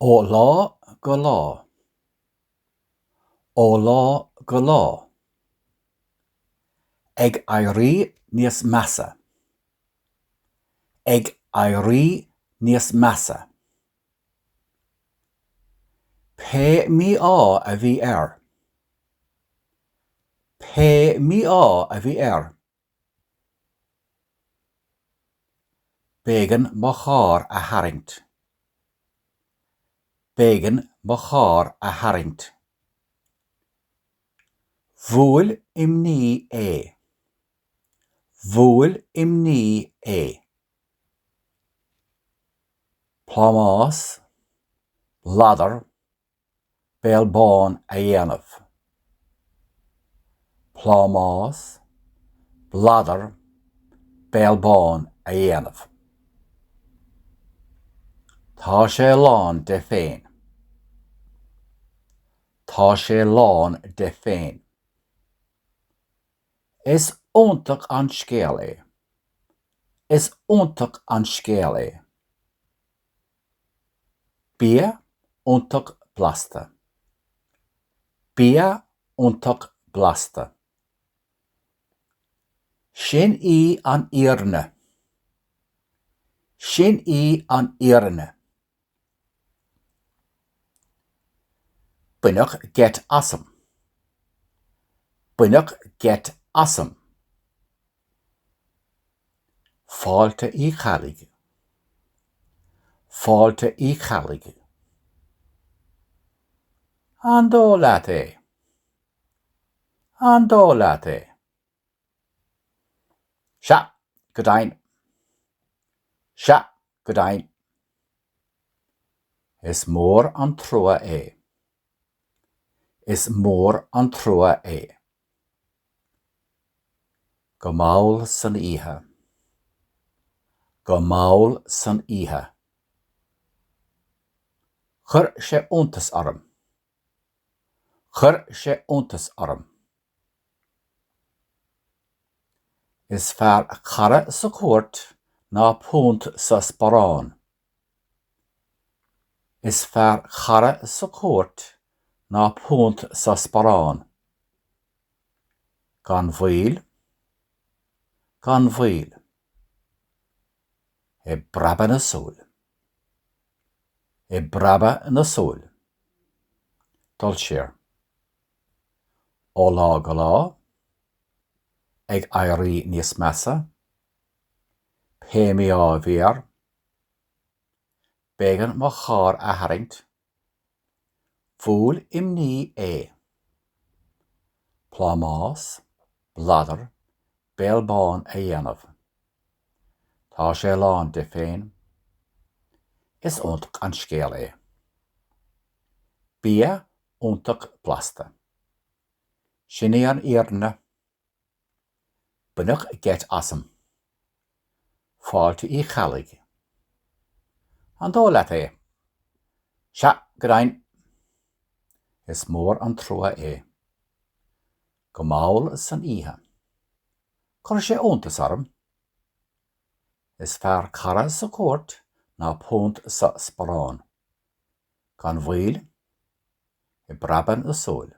Ó lá go lá. Ó lá go lá. Ag éirí níos measa. Ag éirí níos measa. Pé mí-ádh a bhí air. Pé mí-ádh a bhí air. B'éigean mo charr a tharraingt. B'éigean mo charr a tharraingt. Bhuail imní é. Bhuail imní é. Plámás, bladar. Béal bán a dhéanamh. Plámás, bladar, béal bán a dhéanamh. Tá sé lán de féin. Tá sé lán de féin. Is iontach an scéal é. Is iontach an scéal é. Bia iontach blasta. Bia iontach blasta. Sin í an fhírinne. Sin í an fhírinne. Baineadh geit asam. Baineadh geit asam. Fáilte Uí Cheallaigh. Fáilte Uí Cheallaigh. An dóigh leat é? An dóigh leat é? Sea, go deimhin. Sea, go deimhin. Is mór an trua é. Is mór an trua é. Go mall san oíche. Go mall san oíche. Chuir sé iontas orm. Chuir sé iontas orm. Is fearr cara sa chúirt ná punt sa sparán. Is fearr cara sa chúirt ná punt sa sparán. Gan mhoill, gan mhoill. I bpreabadh na súl. I bpreabadh na súl. Dul siar. Ó lá go lá. Ag éirí níos measa. Pé mí-ádh a bhí air. B'éigean mo charr a tharraingt. Bhuail imní é. Plámás, bladar, béal bán a dhéanamh. Tá sé lán de féin. Is iontach an scéal é. Bia iontach blasta. Sin í an fhírinne. Baineadh geit asam. Fáilte Uí Cheallaigh. An dóigh leat é? Sea, go deimhin. Is mór an trua é. Go mall san oíche. Chuir sé iontas orm. Is fearr cara sa chúirt ná punt sa sparán. Gan mhoill, i bpreabadh na súl.